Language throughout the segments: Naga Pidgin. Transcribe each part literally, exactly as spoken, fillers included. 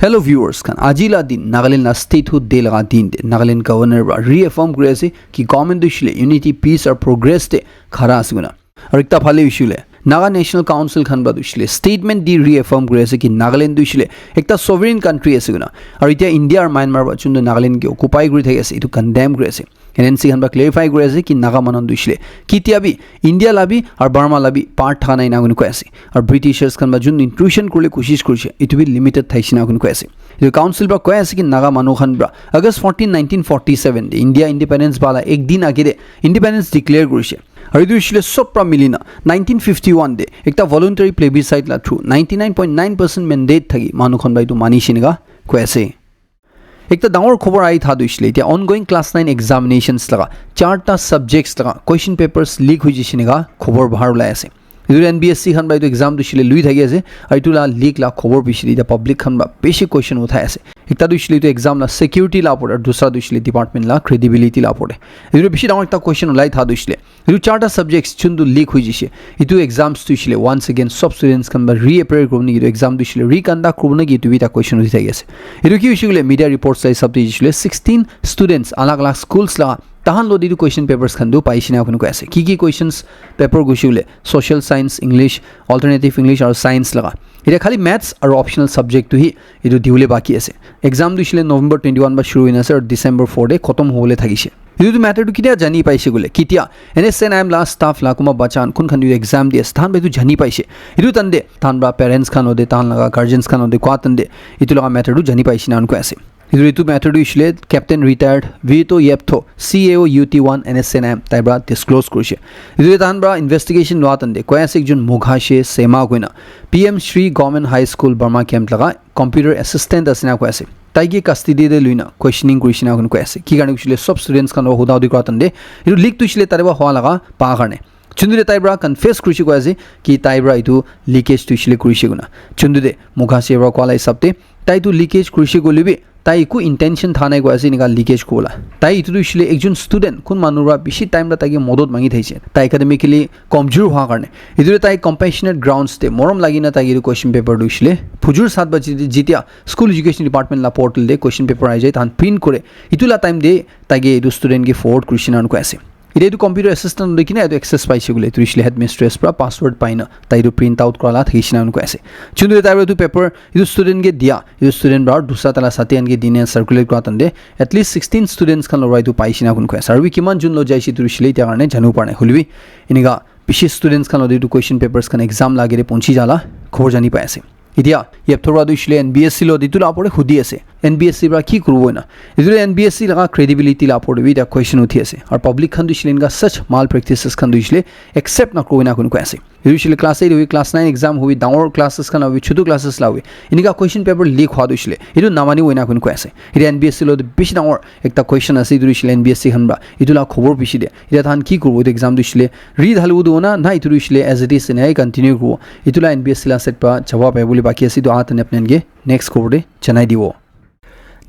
Hello viewers khan, aji la din Nagaland la Statehood Day laga din te Nagaland Governor para reaffirm kuri ase ki government tu shile unity, peace aru progress te khara ase kuna. Aru ekta phale hoishe koile Naga National Council khan para tu hoishe koile statement di reaffirm kuri ase ki Nagaland tu hoishe koile ekta sovereign country ase koina. Aru etia India aru Myanmar para chuntu Nagaland ke occupy kuri thaki ase, etu condemn kuri ase. N N C khan para clarify kuri ase ki Naga manu tu hoishe koile ketia bi India la bi aru Burma la bi part thaka nai ena koi ase. Aru Britishers khan para jun intrusion kuribole koshish kurishe, etu bi limited thaishe ena koi ase. Etu council para koi ase ki Naga manu khan para August fourteen, nineteen forty-seven te India independence pala ek din age te independence declare kurishe. Aru etu hoishe koile sob para milina nineteen fifty-one te ekta voluntary plebiscite la through ninety-nine point nine percent mandate thaki manu khan para etu manishe ena koi ase. Ekta dangor khobor ahi tha tu hoishe koile etia ongoing class nine examinations laga charta subjects laga question papers leak hoi jishe ena khobor bahar ulai ase. Etu N B S C khan para etu exam tu hoishe koile lui thaki ase. Aru etu la leak la khobor bishi de etia public khan para bishi question uthai ase. Ekta tu hoishe koile etu exam la security la opor te, aru dusra tu hoishe koile department la credibility la opor te. Etu bishi dangor ekta question ulai tha tu hoishe koile etu charta subjects chuntu leak hoi jishe, etu exams tu hoishe koile once again sob students khan para reappear kuribo naki, etu exam tu hoishe koile reconduct kuribo naki, etu bi ekta question uthi thaki ase. Etu ki hoishe koile media reports la hisab te hoishe koile sixteen students alag alag schools la tahan lo de etu question papers khan tu paishe ena koi ase. Ki ki questions paper hoishe koile social science, English, alternative English aru science laga. Etia khali maths aru optional subject tu hi etu dibole baki ase. Exam tu hoishe koile November twenty-one para shuru hoina ase aru December four te khotom hobole thakishe. Etu tu matter tu ketia jani paishe koile, ketia N S C N M la staff la kunba bacha khan kun khan etu exam di ase, tahan para etu jani paishe. Etu tande tahan para parents khan ode, tahan laga guardians khan ode, kua tande etu laga matter tu jani paishe ena koi ase. Etu, etu matter tu hoishe koile Captain Retired Vito Yeptho, C A O U T one N S C N M, tai para disclose kurishe. Etu tahan para investigation lua tande koi ase ekjon Mughashe Sema koina P M Shri Government High School Burma Camp laga computer assistant ase ena koi ase. Tai ke custody te luina questioning kurishe ena koi ase. Ki karne hoishe koile sob students khan para huda hudi kura tande etu leak tu hoishe koile tai para hua laga pa karne. Chuntu te tai para confess kurishe koi ase ki tai para etu leakage tu hoishe koile kurishe koina. Chuntu te Mughashe para kua la hisab te tai tu leakage kurishe koile bi tai eku intention tha nai koi ase enika leakage kuribola. Tai etu tu hoishe koile ekjon student kun manu para bishi time para tai ke modot mangi thaishe. Tai academically komjor hua karne. Etu tu tai compassionate grounds te morom lagi na tai ke etu question paper tu hoishe koile phujur sat baji te jitia school education department la portal te question paper ahi jai, tahan print kore. Etu la time te tai ke etu student ke forward kurishe ena koi ase. Etia etu computer assistant loi kena etu access paishe koile etu hoishe koile headmistress para password paina tai etu print out kura la thakishe ena koi ase. Chuntu te tai para etu paper etu student ke dia, etu student para dusra tai la sati khan ke dine circulate kura tande at least sixteen students khan lora etu paishe ena koi ase. Aru bi kiman jun lo jaishe etu hoishe koile etia karne janibo para nai. Hoile bi enika bishi students khan lo etu question papers khan exam la age te punchi jala khobor jani pai ase. Etia Yeptho para tu hoishe koile N B S C lo etu la opor te hudi ase. N B S C para ki kuribo ena? Etu tu N B S C laga credibility la opor te bi etia question uthi ase. Aru public khan tu hoishe koile enika such mal practices khan tu hoishe koile accept na kuribo ena koi ase. Etu hoishe koile class eight hobi, class nine exam hobi, dangor classes khan hobi, chutu classes la hobi, enika question paper leak hua tu hoishe koile etu namanibo ena koi ase. Etia N B S C lo tu bishi dangor ekta question ase, etu hoishe koile N B S C khan para etu la khobor bishi de. Etia tahan ki kuribo etu exam tu hoishe koile re dhalibo tu na, na etu tu hoishe koile as it is ena continue kuribo. Etu la N B S C la side para jawab ahi bole baki ase, etu aha tane apni khan ke next khobor te janai dibo.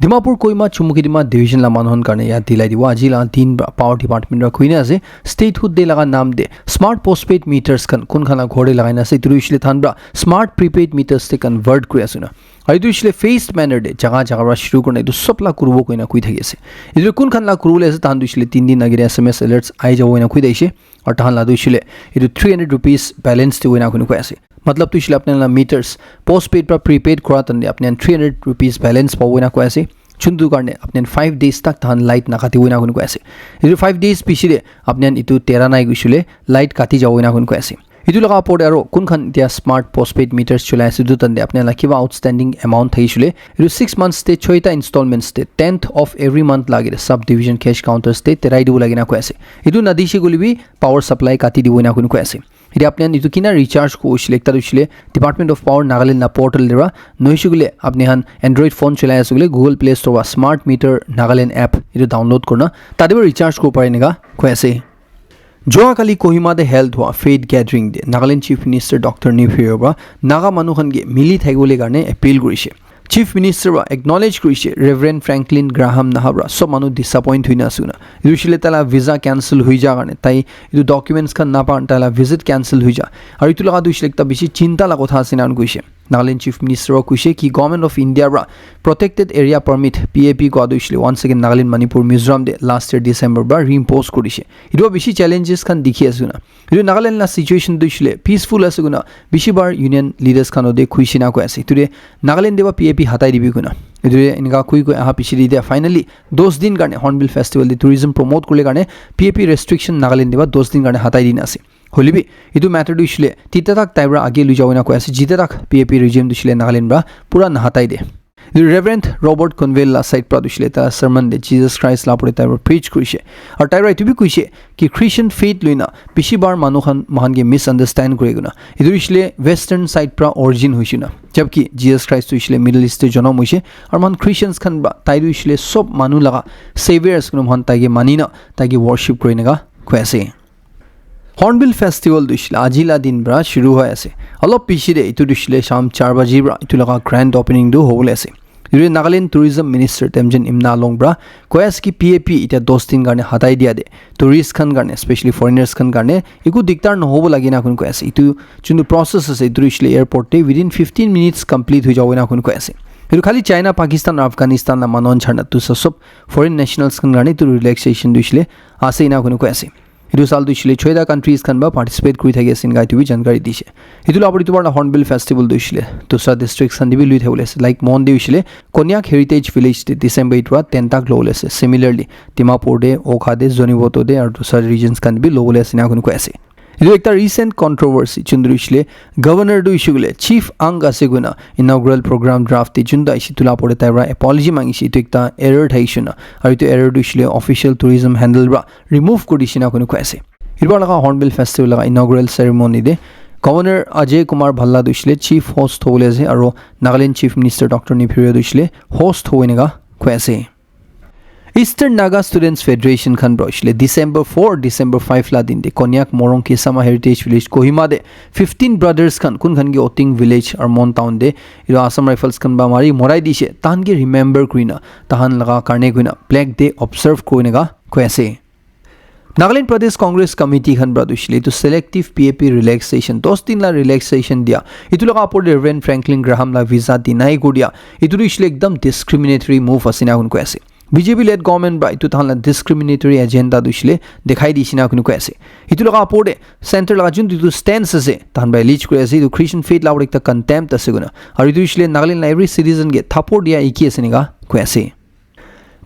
Dimapur Kohima Chumukidima Division la manu khan karne yaad dilai dibo, aji la din pra power department pra koi na ase, Statehood Day laga naam te smart postpaid meters khan kun khan la ghor te lagai na ase, etu tu hoishe le tahan pra smart prepaid meters te convert kuri ase na. Aru etu hoishe le phased manner te jaga jaga pra shuru kurina etu sob la kuribo koina koi thaki ase. Etu kun khan la kuribole ase, tahan tu hoishe le tin din age te S M S alerts ahi jabo koina koi thakishe. Aru tahan la tu hoishe le etu three hundred rupees balance dibo koina koi ase. Matlab tu hoishe le apni khan la meters postpaid pra prepaid kura time te apni khan three hundred rupees balance pabo koina koi ase. Chuntu karne apni khan five days tak tahan light nakatibo koina koi ase. Etu five days piche te apni khan etu tera nai hoishe le light kati jabo koina koi ase. Etu laga opor te aro kun khan etia smart postpaid meters cholai ase, etu time te apni khan la kiba outstanding amount thakishe le, etu six months te choita installments te tenth of every month la age te sub division cash counters te terai dibo lage na koi ase. Etu nadishe koile bi power supply kati dibo koina koi ase. Etia apni khan etu kina recharge kuribo hoishe le, ekta tu hoishe le Department of Power Nagaland la portal te pra, nohoishe koile apni khan Android phone cholai ase koile Google Play Store pra Smart Meter Nagaland app etu download kurina tate pra recharge kuribo pare enika koi ase. Joa kali Kohima te held hua faith gathering te Nagaland Chief Minister Doctor Neiphiu Rio pra Naga manu khan ke mili thakibole karne appeal kurishe. Chief Minister pra acknowledge kurishe Reverend Franklin Graham naha pra sob manu disappoint hoina ase koina. Etu hoishe le tai la visa cancel hoi ja karne, tai etu documents khan napa karne tai la visit cancel hoi ja. Aru etu laga tu hoishe le ekta bishi chinta la kotha ase ena koishe. Nagaland Chief Minister wa kuishe ki Government of India pra protected area permit, P A P, kua tu hoishe le once again Nagaland, Manipur, Mizoram te last year December pra reimpose kurishe. Etu wa bishi challenges khan dikhi ase koina. Etu Nagaland la situation tu hoishe le peaceful ase koina bishi bar union leaders khan ode khuishe na koi ase. Etu te Nagaland te wa P A P hatai dibi koina. Etu te enika khui koi aha piche te etia finally dos din karne Hornbill Festival te tourism promote kurle karne P A P restriction Nagaland te wa dos din karne hatai dina ase. Hoilebi etu matter tu hoishe le tita tak tai pra age lui jabo na koi ase, jita tak P A P regime tu hoishe le Nagaland pra pura nahatai de. Etu Reverend Robert Conwell la side pra tu hoishe le ta sermon de Jesus Christ la pore tai pra preach kurishe. Aru tai pra etu bi kuishe ki Christian faith lui na bishi bar manu khan moikhan ke misunderstand kure koina. Etu hoishe le western side pra origin hoishe na. Jabki Jesus Christ tu hoishe le Middle East te jonom hoishe. Aru moikhan Christians khan pra tai tu hoishe le sob manu laga savior ase koina moikhan tai ke mani na tai ke worship kuri naka koi ase. Hornbill Festival tu hoishe le aji la din pra shuru hoi ase. Olop piche te etu tu hoishe le sham char baji pra etu laga grand opening tu hobole ase. Etu Nagaland Tourism Minister Temjen Imna Along pra koi ase ki P A P etia dos din karne hatai dia de tourist khan karne, especially foreigners khan karne eku diktar nohobo lage na koi ase. Etu juntu process ase etu tu hoishe le airport te within fifteen minutes complete hoi jabo na koi ase. Etu khali China, Pakistan aru Afghanistan la manu khan chhadna tu sa sob foreign nationals khan karne etu relaxation tu hoishe le ase ena koi ase. Etu saal tu hoishe le choita countries khan pra participate kuri thaki ase enika etu bi jankari dishe. Etu la opor etu bar la Hornbill Festival tu hoishe le dusra districts khan te bi lui thaki bole ase. Like moikhan te hoishe le Konyak Heritage Village te December eight pra ten tak lobole ase. Similarly, Dimapur te, Wokha te, Zunheboto te aru dusra regions khan te bi lobole ase ena koi ase. Etu ekta recent controversy juntu hoishe le governor tu hoishe koile chief ang ase koina inaugural program draft te juntu aishe etu la opor te tai pra apology mangishe, etu ekta error thakishe na. Aru etu error tu hoishe le official tourism handle pra remove kuri dishe na koi ase. Etu bar laga Hornbill Festival laga inaugural ceremony te Governor Ajay Kumar Bhalla tu hoishe le chief host hobole ase aru Nagaland Chief Minister Doctor Neiphiu Rio tu hoishe le host hobo enika koi ase. Eastern Naga Students Federation khan pra hoishe le December four, December five la din te Konyak Morung Kisama Heritage Village Kohima te fifteen brothers khan kun khan ki Oting Village Armon Town te etu Assam Rifles khan pra mari morai dishe tahan ke remember kurina tahan laga karne koina Black Day observe kuri naka koi ase. Nagaland Pradesh Congress Committee khan pra tu hoishe le etu selective P A P relaxation, dos din la relaxation dia. Etu laga opor te Reverend Franklin Graham la visa deny kuri dia. Etu tu hoishe le ekdam discriminatory move ase ena koi ase. B J P led government pra etu tahan la discriminatory agenda tu hoishe le dekhai dishe ena koi ase. Etu laga opor te center laga juntu etu stance ase, tahan pra allege kuri ase, etu Christian faith la opor ekta contempt ase koina. Aru etu hoishe le Nagaland la every citizen ke thapor dia iki ase enika koi ase.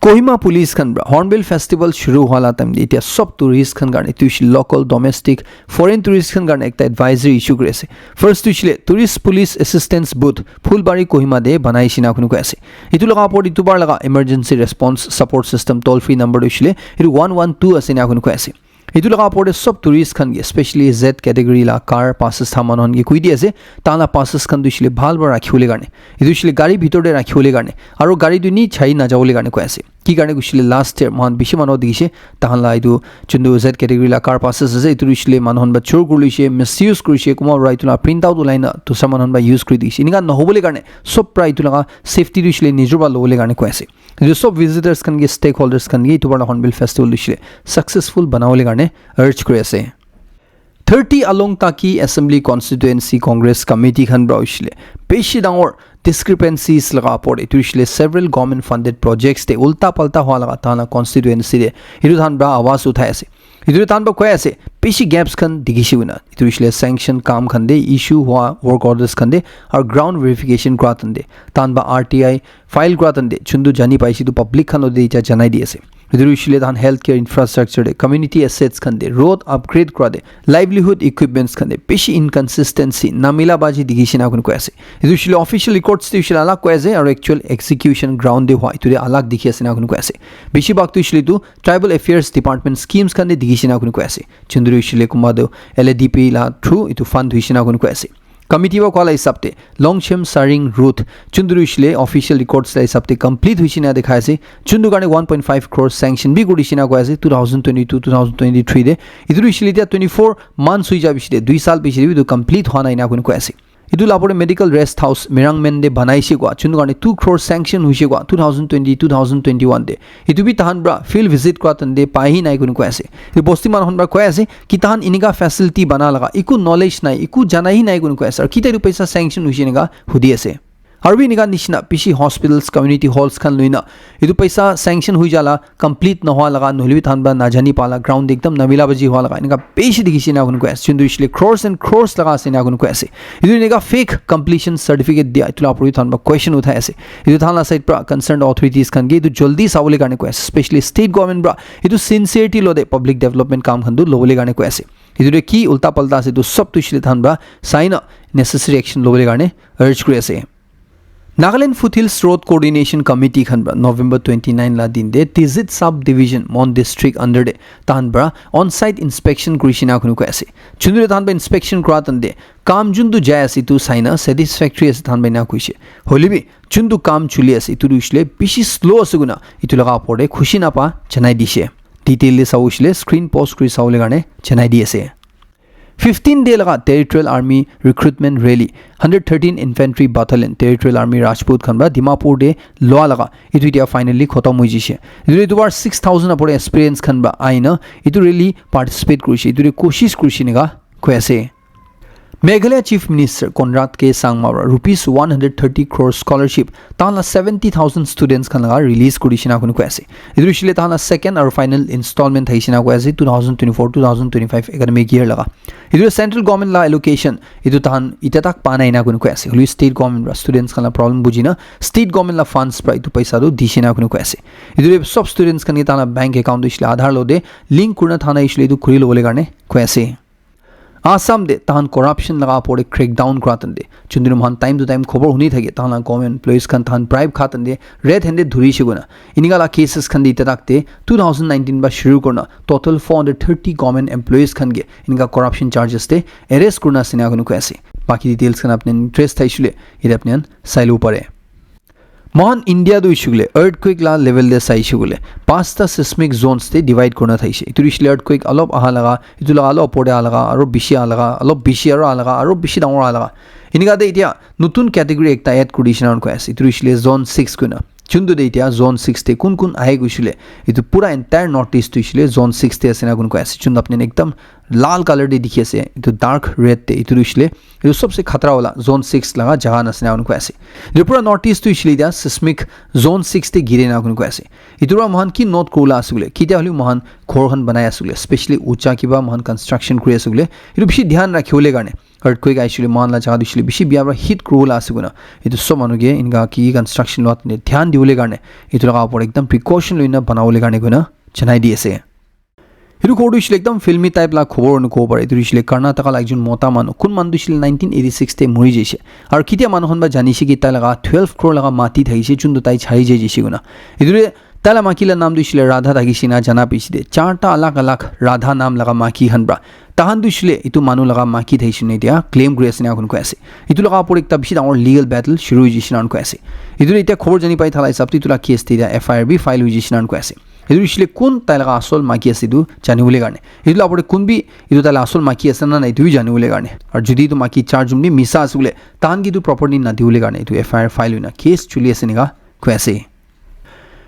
Kohima Police khan pra Hornbill Festival shuru hwa la time te etia sob tourist khan karne tu hoishe le local, domestic, foreign tourist khan karne ekta advisory issue kuri ase. First tu hoishe le Tourist Police Assistance Booth Phulbari Kohima te banai dishe ena koi ase. Etu laga opor te etu bar laga emergency response support system toll free number tu hoishe le etu one one two ase ena koi ase. Etu laga opor te sob tourist khan ke, especially Z category la car passes tha manu khan ke koi di ase, tahan la passes khan tu hoishe le bhal para rakhi bole karne, etu hoishe le gari bhitor te rakhi bole karne, aru gari tu ni chai na jabo le karne koi ase. Ki karne hoishe le last year moikhan bishi manu dikhishe, tahan la etu juntu Z category la car passes ase, etu hoishe le manu khan para chor kuri loishe, misuse kurishe, kunba para etu la print out ulai na dusra manu khan para use kuri dikhishe. Enika nohobo le karne sob para etu laga safety tu hoishe le nijor para lobo le karne koi ase. Etu sob visitors khan ke, stakeholders khan ke etu bar la Hornbill Festival hoishe le successful banabole karne urge kuri ase. Thirty Along Taki Assembly Constituency Congress Committee khan para hoishe le bishi dangor discrepancies laga opor te etu hoishe le several government funded projects te ulta palta hua laga tahan la constituency te etu tahan para awaz uthai ase. Etu tahan para koi ase bishi gaps khan dikhishe koina. Etu hoishe le sanction kam khan te, issue hua work orders khan te, aru ground verification kura tahan te, tahan para R T I file kura tahan te juntu jani paise etu public khan logote etia janai di ase. Etu hoishe le tahan healthcare infrastructure te, community assets khan te, road upgrade kura te, livelihood equipments khan te bishi inconsistency, namila baji dikhishe na koi ase. Etu hoishe le official records te hoishe le alag koi ase aru actual execution ground te hua etu te alag dikhi ase na koi ase. Bishi bhag tu hoishe le etu Tribal Affairs Department schemes khan te dikhishe na koi ase. Juntu hoishe le kunba tu L A D P la through etu fund hoishe na koi ase. Committee para koa la hisab te Longchem Saring Road juntu hoishe le official records la hisab te complete hoishe na dikhai ase. Juntu karne one point five crore sanction bi kuri dishe na koi ase two thousand twenty-two, two thousand twenty-three te. Etu hoishe le etia twenty-four months hoi ja piche te, dui saal piche te bi etu complete hua nai na koi ase. Etu la opor te medical rest house Mirang Main te banaise koa, chunu karne two crore sanction hoise koa, two thousand twenty, two thousand twenty-one te. Etu bi tahan pra field visit kura tante pai hi nai kuni koi ase. Etu bosti manu khan pra koi ase, ki tahan inika facility bana laga, iku knowledge nai, iku jana hi nai kuni koi ase. Aru kita etu paisa sanction hoise enika hudi ase. Aru bi enika nishina bishi hospitals, community halls khan loina, etu paisa sanction hui jala, complete nohua laga, nohole bi tahan pra najani pala, ground ekdam namila baji hua laga, enika bishi dikhi ase ena kuni koi ase. Chuntu ishile crores and crores laga ase ena kuni koi ase. Etu enika fake completion certificate dia, etu la opor tahan pra question uthai ase. Etu tahan la side pra concerned authorities khan ke etu jaldi sabole karne koi ase. Especially state government pra etu sincerity lo de public development kam khan tu lobole karne koi ase. Etu de ki ulta palta ase etu sob tu ishile tahan pra saina necessary action lobole karne urge kuri ase. Nagaland Foothills Road Coordination Committee khan pra November twenty-nine la din de Tizit Sub Division, Mon District under de tahan pra on-site inspection kuri shina kunu koi ase. Chunure tahan pra inspection kura tante kam juntu jai ase etu saina satisfactory ase tahan pra ena kuishe. Hoile bi juntu kam chuli ase etu tu ishile bishi slow ase kuna etu laga opor de khushi napa janai dishe. Detail de sabo ishile screen post kuri sabole karne janai di ase. Fifteen day laga Territorial Army Recruitment Rally, hundred thirteen Infantry Battalion, Territorial Army Rajput khan pra Dimapur te loa laga, etu etia finally khotom hoi jishe. Etu etu bar six thousand apor experience khan pra aina, etu rally participate kurishe, etu re koshish kurishe enika koi ase. Meghalaya Chief Minister Conrad K Sangma pra rupees one hundred thirty crore scholarship tahan la seventy thousand students khan laga release kuri shina kunu koi ase. Etu hoishile tahan la second aru final installment thai shina koi ase two thousand twenty-four two thousand twenty-five academic year laga. Etu central government la allocation etu tahan ita tak pa nai na kunu koi ase. Hoile state government pra students khan la problem bujina state government la funds pra etu paisa tu di shina kunu koi ase. Etu sob students khan ke tahan la bank account tu ishile Aadhaar lo de link kurina thana ishile etu kuri lobole karne koi ase. Assam de tahan corruption laga opor de crackdown kura tante, chundri mohan time to time khobor huni thake, tahan la government employees khan tahan bribe kha tante, red handed dhuri she koina. Inika la cases khan de ita tak te two thousand nineteen ba shuru kurna total four hundred thirty government employees khan ke inika corruption charges te arrest kurna ase ena kunu koi ase. Baki details khan apni interest thaishile, ite apni khan sai lo pare. Mohan India tu hoishe koile earthquake la level de saishe koile pasta seismic zones te divide kurina thaishe. Etu hoishe koile earthquake alop aha laga, etu laga alop opor de aha laga, aro bishi aha laga, alop bishi aro aha laga, aro bishi dangor aha laga. Enika de etia notun category ekta add kuri dishina koi ase. Etu hoishe koile zone six koina. Chuntu de etia zone six te kun kun ahe koishe koile, etu pura entire North East tu hoishe koile zone six te ase na kun koi ase. Chuntu apni ekdam lal color de dikhi ase, etu dark red te, etu tu hoishe koile etu sobse khatara wala zone six laga jaga nisina koi ase. Etu pura North East tu hoishe koile etia seismic zone six te gire na koi ase. Etu para moikhan ki note kuribole ase koile, ketia hoile moikhan ghor khan banai ase koile, especially ucha kiba moikhan construction kuri ase koile, etu bishi dhyan rakhibole karne, earthquake ahishe koile moikhan la jaga tu hoishe koile bishi bia para hit kuribole ase koina, etu sob manu ke enika ki construction loa tene dhyan dibole karne, etu laga upor ekdam precaution loina banabole karne koina janai di ase. Etu ghor tu hoishe koile ekdam filmy type la khobor hoina kobo pare. Etu hoishe koile Karnataka la ekjon mota manu. Kun manu tu hoishe koile nineteen eighty-six te mori jaishe. Aru ketia manu khan para janishe ki tai laga twelve crore laga mati thakishe, jun tu tai chari jai jaishe koina. Etu te tai la maki la naam tu hoishe koile Radha thakishe na jana paishe de. Charta alag alag Radha naam laga maki khan para. Tahan tu hoishe koile etu manu laga maki thakishe koina etia claim kuri ase na koi ase. Etu laga upor ekta bishi dangor legal battle shuru hoi jaishe na koi ase. Etu te etia khobor jani pai thala hisab te etu la case te etia F I R bi file hoi jaishe na koi ase. Etu hoishe koile kun tai laga asol maki ase etu janibole karne. Etu la opor te kun bi etu tai la asol maki ase na nai etu bi janibole karne. Aru jodi etu maki charjun bi misa ase koile, tahan ke etu property nadibole karne etu F I R file hoina case chuli ase enika koi ase.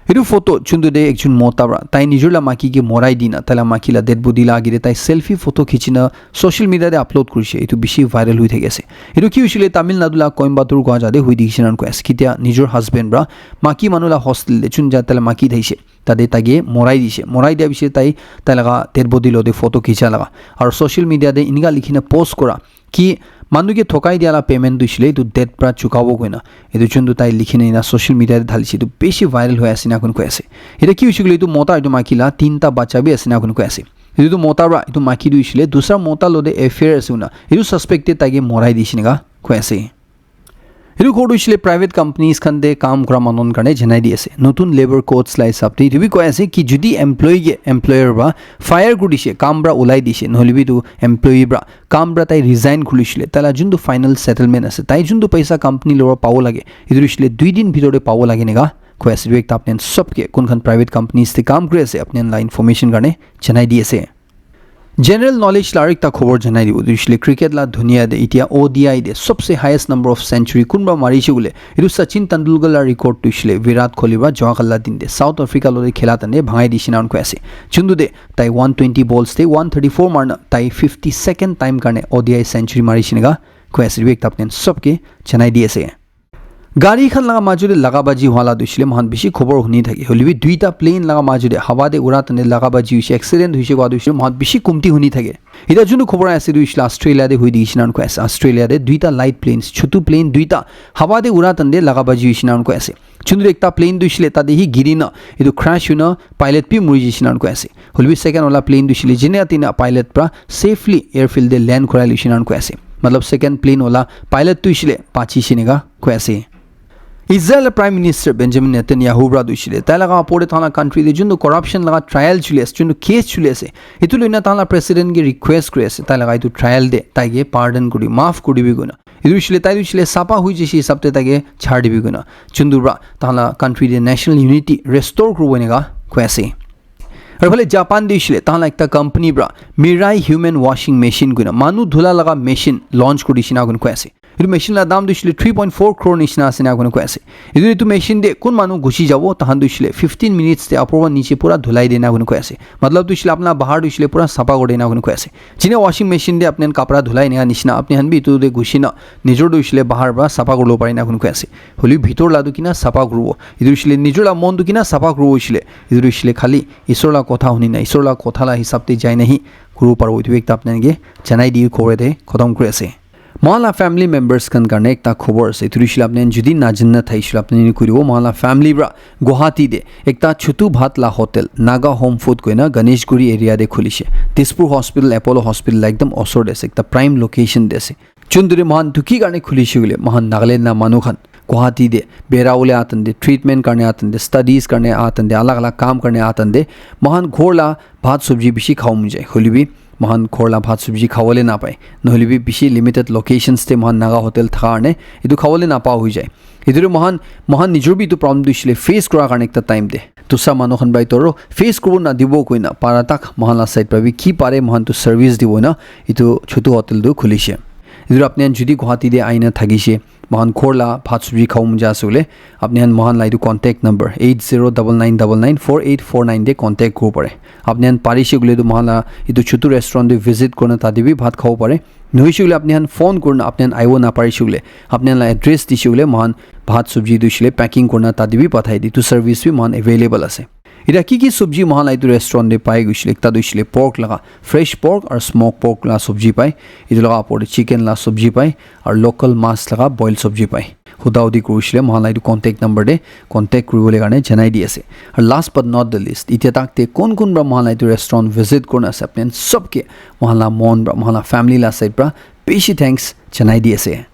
Etu photo chuntu de ekjon mota para tai nijor la maki ke morai dina tai la maki la dead body la age te tai selfie photo khichina social media te upload kurishe. Etu bishi viral hoi thaki ase. Etu ki hoishe koile Tamil Nadu la Coimbatore gua jate hoi dikhishe na koi ase. Ketia nijor husband para maki manu la hostel te chun ja tai la maki thaishe. Tate taike morai dishe. Morai dia piche tai, tai laga dead body lote photo khicha laga. Aru social media te enika likhina post kora ki manu ke thokai dia la payment tu hoishe koile etu death pra chukabo koina. Etu chun tu tai likhina ena social media te dhalishe, etu bishi viral hoi ase ena koi ase. Etu ki hoishe koile etu mota etu maiki la tinta bacha bi ase ena koi ase. Etu tu mota pra etu maiki tu hoishe koile dusra mota lote affair ase koina. Etu suspect te taike morai dishe ena koi ase. Etu ghor tu hoishe koile private companies khan te kam kura manu khan karne janai di ase. Notun labour codes la hisab te etu bi koi ase ki jodi employee ke employer para fire kuri dishe, kam para ulai dishe, nohole bi etu employee para kam para tai resign kuri dishe koile, tai la juntu final settlement ase, tai juntu paisa company lora pabo lage, etu hoishe koile dui din bhitor te pabo lage eneka koi ase. Etu ekta apni khan sob ke kun khan private companies te kam kuri ase, apni khan la information karne janai di ase. General knowledge la aru ekta khobor janai dibo, etu hoishe le cricket la dunia te etia O D I te sobse highest number of century kunba marishe koile, etu Sachin Tendulkar la record tu hoishe le Virat Kohli para joa kali la din te South Africa loi khela time te bhangai dishe ena koi ase. Chundu te tai one twenty balls te one thirty-four marna tai fifty-second time karne O D I century marishe ena koi ase. Etu bi ekta apni sobke janai di ase. Gari khan laga majo te laga baji hua la tu hoishe le moikhan bishi khobor huni thake. Hoile bi duita plane laga majo te hawa te ura time te laga baji hoishe, accident hoishe koa tu hoishe le moikhan bishi kumti huni thake. Eta juntu khobor ase tu hoishe le Australia te hui di hoishe ena koi ase. Australia te duita light planes, chutu plane duita hawa te ura time te laga baji hoishe ena koi ase. Juntu ekta plane tu hoishe le tate hi giri na, etu crash hoi na pilot bi muri jai hoishe ena koi ase. Hoile bi second wala plane tu hoishe le jene tina pilot para safely airfield te land korai loishe ena koi ase. Matlab second plane wala pilot tu hoishe le bachi she ena koi ase. Israel Prime Minister Benjamin Netanyahu para tu hoishe le tai laga opor te tahan la country te juntu corruption laga trial chuli ase, juntu case chuli ase, etu loina tahan la president ke request kuri ase, tai laga etu trial te tai ke pardon kuri, maaf kuri dibi koina. Etu hoishe le tai tu hoishe le sapa hui jaise hisab te tai ke chhar dibi koina. Juntu para tahan la country te national unity restore kuribo ena koi ase. Aru phale Japan te hoishe le tahan la ekta company para Mirai Human Washing Machine koina manu dhula laga machine launch kuri dishe ena koi ase. Etu machine la dam tu hoishe le three point four crore nishina ase ena koi ase. Etu, etu machine te kun manu ghusi jabo, tahan tu hoishe le fifteen minutes te upor para niche pura dhulai de ena koi ase. Matlab tu hoishe le apna bahar tu hoishe le pura sapa kuri de ena koi ase. Jine washing machine te apni khan kapra dhulai ena nishina, apni khan bi etu te ghusi na nijor tu hoishe le bahar para sapa kuribo pare ena koi ase. Hoile bi bhitor la tu kina sapa kuribo. Etu hoishe le nijor la mon tu kina sapa kuribo hoishe le. Etu tu hoishe le khali Isor la kotha huni na, Isor la kotha la hisab te jai na hi kuribo paribo. Etu bi ekta apni khan ke janai di kore de khotom kuri ase. Moikhan la family members khan karne ekta khobor ase. Etu hoishe le apni khan jodi najana thakishe le apni khan koi dibo. Moikhan la family para Guwahati te ekta Chotu Bhat la hotel, Naga Home Food koina Ganeshguri area te khulishe. Dispur Hospital, Apollo Hospital la ekdam osor te ase, ekta prime location te ase. Juntu te moikhan tu ki karne khulishe koile, moikhan Nagaland la manu khan Guwahati te bera bole aa time te, treatment karne aa time te, studies karne aa time te, alag alag kam karne aa time te, moikhan ghor la bhat sabji bishi khabo mon jai. Hoile bi moikhan ghor la bhat sabji khabole napai. Nohole bi bishi limited locations te moikhan Naga hotel thaka karne etu khabole napa hoi jai. Etu tu moikhan, moikhan nijor bi etu problem tu hoishe le face kura karne ekta time te dusra manu khan para etu aro face kuribo nadibo koina para tak moikhan la side para bi ki pare moikhan tu service dibo na etu Chotu Hotel tu khulishe. Etu apni khan jodi Guwahati te aina thakishe, moikhan ghor la bhat sabji khabo mon jai ase koile, apni khan moikhan la etu contact number eight zero double nine double nine four eight four nine te contact kuribo pare. Apni khan parishe koile tu moikhan la etu Chotu restaurant te visit kurina tate bi bhat khabo pare. Nohoishe koile apni khan phone kurina apni khan aibo naparishe koile, apni khan la address dishe koile moikhan bhat sabji tu hoishe le packing kurina tate bi pathai di. Etu service bi moikhan available ase. Eta ki ki sabji moikhan la etu restaurant te pai koishe le, ekta tu hoishe le pork laga, fresh pork aru smoke pork la sabji pai. Etu laga opor te chicken la sabji pai aru local mas laga boil sabji pai. Huda hudi kuri hoishe le moikhan la etu contact number te contact kuribole karne janai di ase. Aru last but not the least, etia tak te kun kun para moikhan la etu restaurant visit kurina ase, apni khan sobke moikhan la mon para, moikhan la family la side para bishi thanks janai di ase.